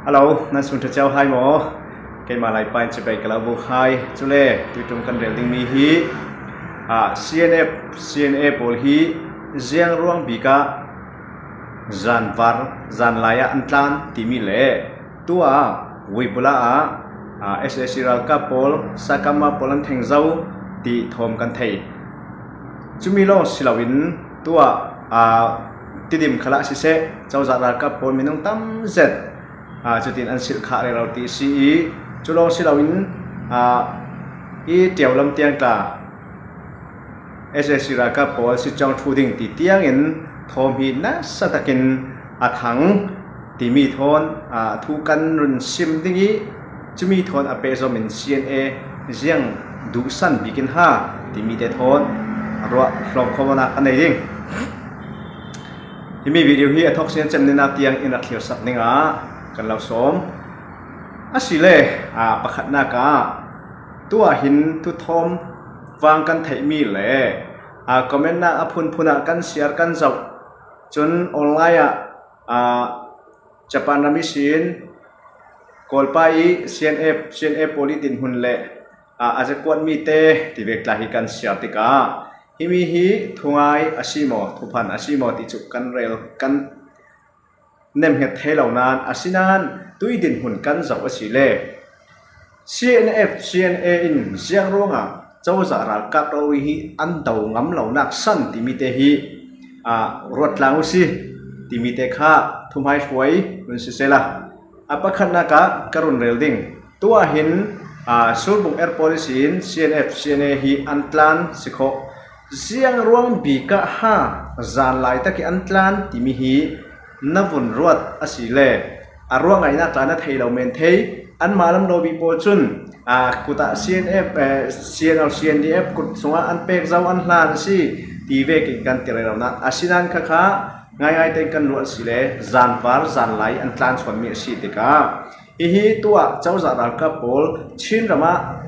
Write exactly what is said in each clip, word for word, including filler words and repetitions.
Hello, nan sung ṭha ciau hai maw? Keimah Laipa in chibai ka lo buk hai. Cule tuiṭum kan rel ding mi hi, a, C N F, C N A pawl hi ziang ruang bikah zanvar, zanlai ah an tlan timi le tua Vuibula ah, a, S A C ralkap pawl, Sakama pawl an theng zo ti thawm kan thei. Cumi lawng si loin tua, a, Tidim khalah siseh, cozah ralkap pawl minung tam zet, a, cutin an silh khah rero ti si i, cu lawng si loin, a, i Ṭiau lam tiang tla S A C ralkap pawl sitcawng ṭhu ding ti tiangin thawm hi nasa takin a thang timi thawn, a, thu kan run sim ding i, cumi thawn a pehzawmin C N A ziang duhsan bikin ha timi te thawn ruah hlawm khawmawknak kan nei ding. Himi video hi a thawk sin cem nina tiang in a thlirsak dingah kan lo sawm. Asile, a, pakhatnak ah tuah hin thuthawm vang kan theihmi le, a, comment nak a phunphun ah kan share kan zoh. Cun online ah, a, Japan ram ihsin Kawlpa i C N F, C N A pawl i dinhmun le, a, a zakuat mi te ti vek tla hi kan share tikah himi hi thungai a si maw, thuphan a si maw ti cu kan rel, kan nemhnget thei lo nain, asinain tui dinhmun kan zoh asile C N F, C N A in ziang ruangah cozah ralkap rori hi an do ngam lonak san timi te hi, a, ruat tlang uhsi timi te kha thumhai hruai hun sisela, a pakhatnak ah ka run rel ding. Tuah hin, a, Surbung Airport ihsin C N F, C N A hi an tlan si khawh. Ziang ruang bikah ha zanlai tak i an tlan timi hi na vun ruat asile, a ruah ngaihnak tla na thei lo men thei. Anmah lam lo bik pawl cun, a, kut ah C N F, eh, C N L, C N D F kut sungah an pek zo, an hlan a si ti vekin kan ti rero nain, asinain khakha ngaingai tein kan ruah asile zanvar zanlai an tlan chuanmi a si tikah, hihi tuah cozah ralkap pawl Chin ram ah,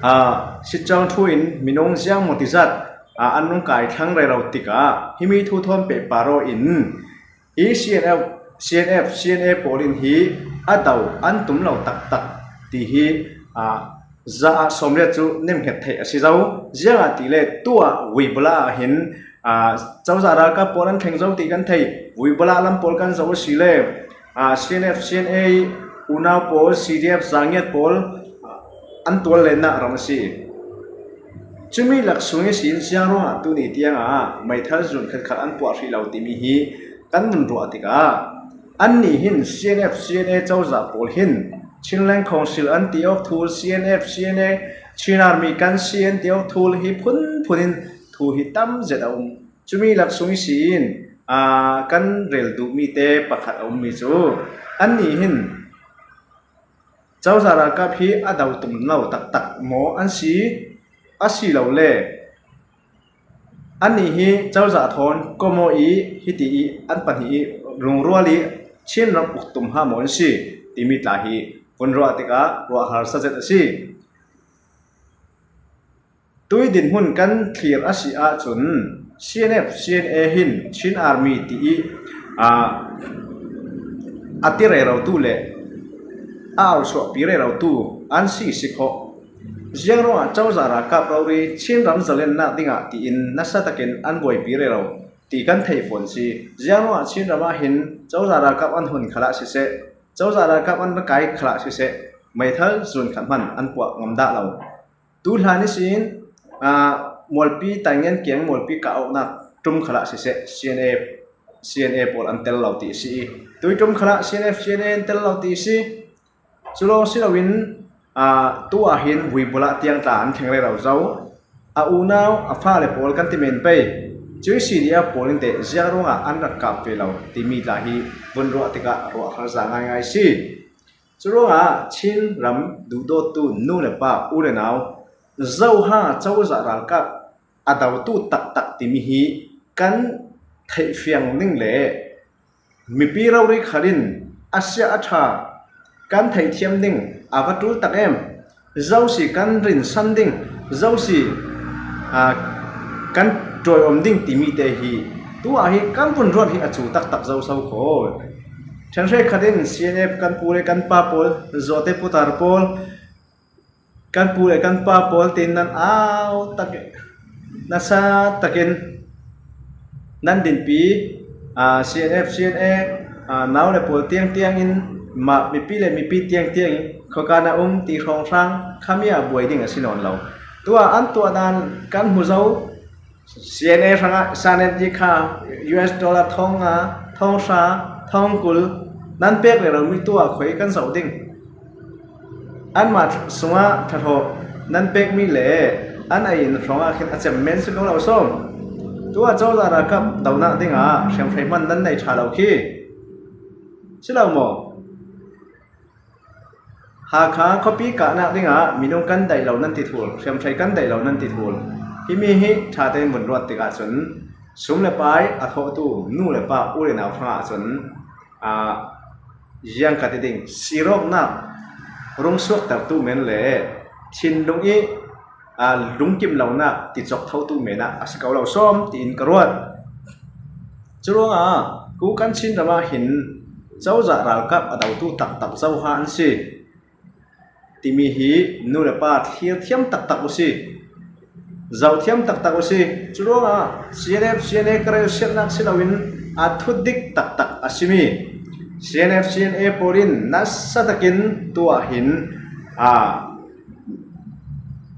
a, sitcawng ṭhu in minung ziang maw tizat, a, an nung kai thlang rero tikah himi thu thawn pehpar aw in, hi C N F, C N F, C N A pawl in hi a do an tum lo taktak ti hi, a, za ah sawmriat cu nemhnget theih a si zo. Ziangahtile tuah Vuibula ah hin, a, cozah ralkap pawl an thleng zo ti kan thei. Vuibula lam pawl kan zoh asile, a, C N F, C N A unau pawl, C D F zangiat pawl, a, an tual lennak ram a si. Cumi laksung ihsin ziang ruangah tuni tiangah meithal zun khatkhat an puah hrih lo timi hi kan vun ruah tikah, annih hin C N F, C N A cozah pawl hin Chinland Council an ti awk thul, C N F, C N A, Chin Army kan si an ti awk thul hi phunphun in thu hi tam zet a um. Cumi laksung ihsin, aa, kan rel duhmi te pakhat a ummi cu annih hin cozah ralkap hi a do tum lo taktak maw an si? Asilole annih hi cozah thawn kawmaw i hiti i an pahnih i lungrual i Chin ram uk tum ha maw an si timi tla hi vun ruah tikah ruah harsa zet a si. Tui dinhmun kan thlir a si ahcun C N F, C N A hin Chin Army ti i, aa, a ti rerotu le a ausuahpi rerotu an si si khawh. Ziang ruangah cozah ralkap rori Chin ram zalennak dingah tiin nasa takin an buaipi rero ti kan theih fawn si. Ziang ruangah Chin ram ah hin cozah ralkap an hun khalah siseh, cozah ralkap an kai khalah siseh, meithal zun khat hman an puah ngam dah lo. Tu hlan ihsin, aa, Mualpi Taingen kiang Mualpi kah awknak ṭum khalah siseh, C N A, C N A pawl an tel lo ti a si i, tui ṭum khalah C N F, C N A an tel lo ti a si. Cu lawng si loin, aa, tu ah hin Vuibula tiang tla an thleng rero zo. A unau, a fale pawl kan ti men pei. Cuih C D F pawl in teh ziang ruangah an rak kap ve lo timi tla hi vun ruah tikah ruah harza ngaingai si. Curuangah Chin ram duhdawttu nu le pa, u le nau, zoha cozah ralkap a dotu taktak timi hi kan theihfiang ding le mipi rori khal in a sia a ṭha kan theihthiam ding a va ṭul tak em? Zo si kan rinsan ding, zo si, aa, kan ṭawiawm ding timi te hi tu ah hi kan vun ruat hi a cu taktak zo so khaw. Ṭhen hrekkhat in C N F kan pu le kan pa pawl, Zawte putar pawl, kan pu le kan pa pawl tiin nan au tak, nasa takin nan dinpi, aa, C N F, C N A, aa, nau le pawl tiang tiangin, mah mipi le mipi tiang tiangin, khawkana um ti hrawng hrang khami ah buai ding a si nawn lo. Tua an tuah dan kan hmu zo, C N A hrangah sanet dikha U S dollar thawng nga, thawng hra, thawng kul nan pek rero mi tua khoi kan zoh ding. Anmah sungah ṭhathawh nan pek mi le an a in hrawngah khin a cem men si ko lo sawm. Tua cozah ralkap donak dingah hriamhrei hman nan nei ṭha lo khi si lo maw? Hakha khuapi kahnak dingah minung kan daih lo nan ti thul, hriamhrei kan daih lo nan ti thul. Himi hi ṭha tein vun ruat tikah cun sum le pai a thawhtu nu le pa u le nau hrangah cun, aa, ziang ka ti ding, sirawknak rung suaktertu men le thinlung i, aa, lungkim lonak ticok thotu men ah a si ko lo sawm tiin ka ruat. Curuangah ku kan Chin ramah hin cozah ralkap a dotu taktak zoha an si timi hi nu le pa thlir thiam taktak u si, zoh thiam taktak u si. Curuangah C N F, C N A ka relsiatnak si loin a thut dik taktak a simi C N F, C N A pawl in nasa takin tuah hin, aa,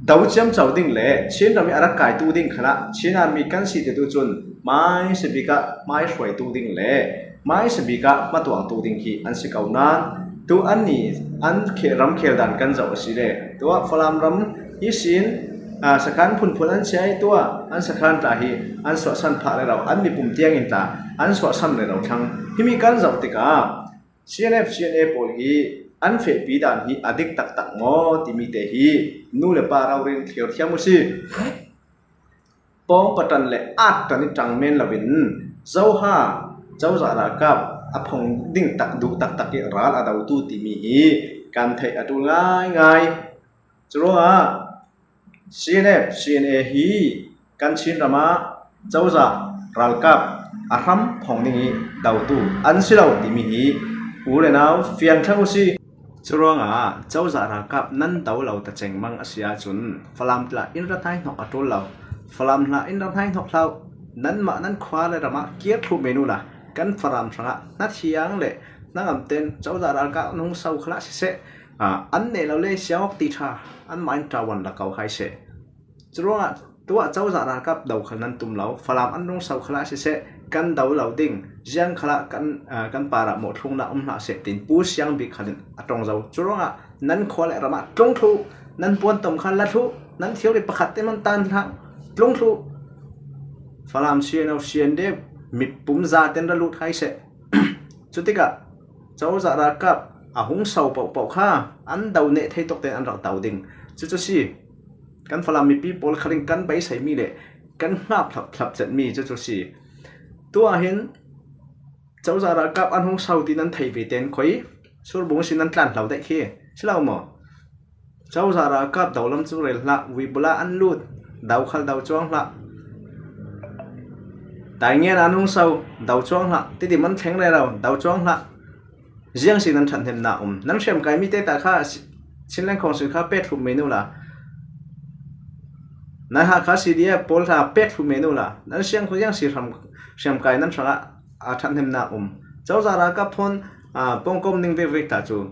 do ciamco ding le Chin ram i a rak kaitu ding khalah Chin Army kan si titu cun hmaisabik ah hmaihruaitu ding le hmaisabik ah hmatuangtu ding hi an si ko nain tu anni an khe-, ram khel dan kan zoh a si le tuah Falam ram ihsin, aa, sakhan phunphun an chiai tuah an sakhan tla hi an suahsan phah rero, an mipum tiangin tla an suahsan rero thlang. Himi kan zoh tikah C N F, C N A pawl hi an fehpi dan hi a dik taktak maw timi te hi nu le pa raurin thlir thiam u si. Pawng patan le at tan i ṭang men loin zoha cozah ralkap a phong ding tak duh taktak i ral a dotu timi hi kan theih a ṭul ngaingai. Curuangah C N F, C N A hi kan Chin ramah cozah ralkap a hram phong ding i dotu an si lo timi hi u le nau fiang thlang u si. Curuangah cozah ralkap nan do lo ta cengmang a si ahcun Falam tla in ra hnaihnok a ṭul lo. Falam hla in ra hnaihnok hlah. Nanmah nan khua le ramah kir thluh men uhla kan Falam hrangah hnathiang le hnangam ten cozah ralkap an hung so khalah siseh, aa, an neh lo le siangawk ti ṭha anmah in ṭawan la ko hai seh. Curuangah tuah cozah ralkap do khal nan tum lo, Falam an rung so khalah siseh, kan do lo ding, ziang khalah kan, aa, kan parah mawhthluknak um hlah seh, tin Pu Siang Bik khalin a ṭong zo. Curuangah nan khua le ramah tlung thluh, nan puan tom kha la thluh, nan thilri pakhat te man tan hlah, tlung thluh. Falam C N O, C N D F mipum zaten ra lut hai seh. Cutikah cozah ralkap a hung so pohpoh kha an do neh thei tawk tein an rak do ding. Cucu si. Kan Falam mipi pawl khalin kan beiseimi le kan hngap hlaphlap zetmi cucu si. Tuah hin cozah ralkap an hung so ti nan thei ve ten khoi surbung si nan tlan hlo deh khi si lo maw? Cozah ralkap do lam cu rel hlah, uibula an lut, do khal do cuang hlah. Taingen an hung so, do cuang hlah, titi man thleng rero, do cuang hlah. Ziang si nan ṭhathnemnak um. Nan hriamkai mi te ta kha si-, Chinland Council kha pek thluh men uhla. Nan Hakha C D F pawl hla pek thluh men uhla. Nan siang khu ziang si hram-, hriamkai nan hrangah a ṭhathnemnak um. Cozah ralkap thawn, aa, pawngkawm ning vekvek ta cu.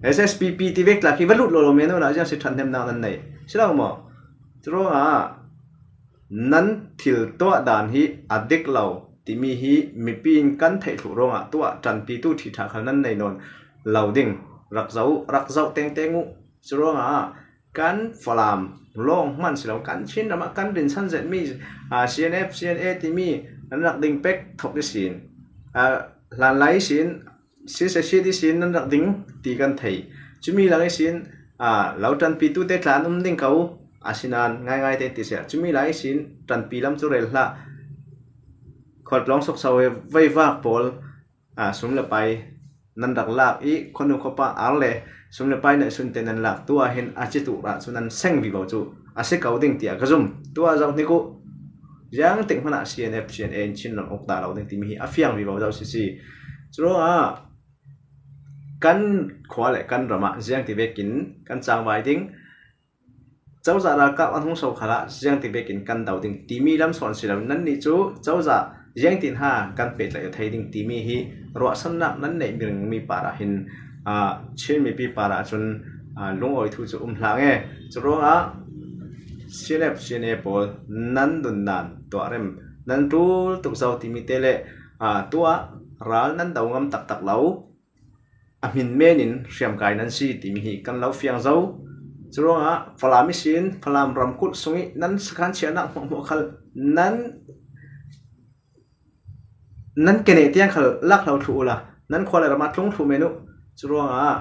S S P P ti vek tla khi va lut lawlaw men uhla ziang si ṭhathnemnak nan nei. Si lo maw? Curuangah nan thil tuah dan hi a dik lo timi hi mipi in kan theih thluh ruangah tuah ṭanpitu ṭhitha khal nan nei nawn lo ding. Rak zoh, rak zoh tengteng uh. Curuangah kan Falam lawng hman si lo, kan Chin ramah kan rinsan zetmi, aa, C N F, C N A timi nan rak ding pek thok ihsin, aa, hlanlai ihsin, sisehsit ihsin nan rak ding ti kan thei. Cumi lang ihsin, aa, lo ṭanpitu te tla an um ding ko, asinain ngaingai te ti seh. Cumi lai ihsin ṭanpi lam cu rel hlah. Khualtlawng sokso he veivak pawl, aa, sum le pai nan rak lak i khuanu khuapa ar le sum le pai neihsun te nan lak. Tuah hin a ci tuk rah cu nan seng vivo cu a si ko ding tiah ka zum. Tuah zoh hnik uh. Ziangtik hmanh ah C N F, C N A in Chin ram uk ta lo ding timi hi a fiang vivo zo sisi. Curuangah kan khua le kan ramah ziangti vekin kan cangvai ding, cozah ralkap an hung so khalah ziangti vekin kan do ding timi lam sawn si lo. Nannih cu cozah ziangtin ha kan pehtlaih thei ding timi hi ruahsannak nan neih mi parah hin, aa, Chin mipi parah cun, aa, lungawi thu cu um hlah nge. Curuangah C N F, C N A pawl nan nunnak tuah rem nan ṭul tuk zo timi te le, aa, tuah ral nan do ngam taktak lo, a hmin men in hriamkai nan si timi hi kan lo fiang zo. Curuangah Falam ihsin Falam ramkulh sungih nan sakhan chiahnak hmuahhmuah khal nan, nan ke neh tiang khal lak hlo thluh uhla, nan khua le ramah tlung thluh men uh. Curuangah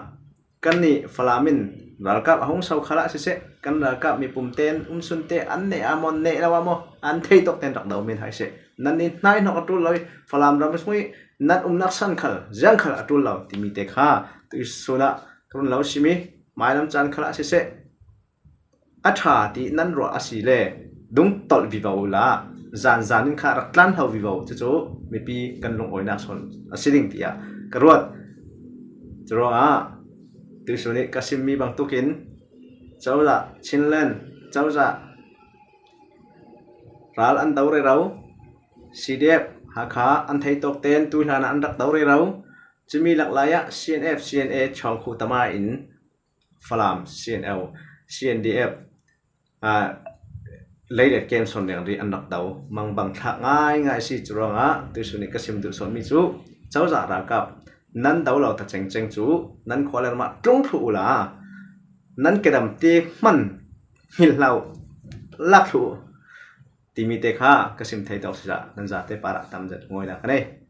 kannih Falam in ralkap a hung so khalah siseh, kan ralkap mipum ten umsun te an neh a maw, neh lo a maw, an theih tawk ten rak do men hai seh. Nannih hnaihnawk a ṭul lo ih Falam ram sungih nan umnak san khal ziang khal a ṭul lo timi te kha tuihsun ah ka run lo simi mailam caan khalah siseh, a ṭha ti nan ruah a si le dungtolh vivo uhla, zanzan in kha rak tlan hlo vivo. Cucu mipi kan lungawinak sawn a si ding tiah ka ruat. Curuangah tuihsun ih ka simmi bangtukin cozah, Chinland cozah ral an do rero, C D F, Hakha an theih tawk ten tuihlan ah an rak do rero. Cumi laklai ah C N F, C N A chawng khuh tama in Falam, C N L, C N D F, aa, leilet kem sawn leng ri an rak do mangbang thlak ngaingai si. Curuangah tuihsun ih ka sim duh sawnmi cu cozah ralkap nan do lo ta cengceng cu nan khua le ramah tlung thluh uhla, nan kedam te hman hngilh hlah uh, lak thluh uh timi te kha ka sim thei tawk si ah nan zate parah tam zet ngawinak ka nei.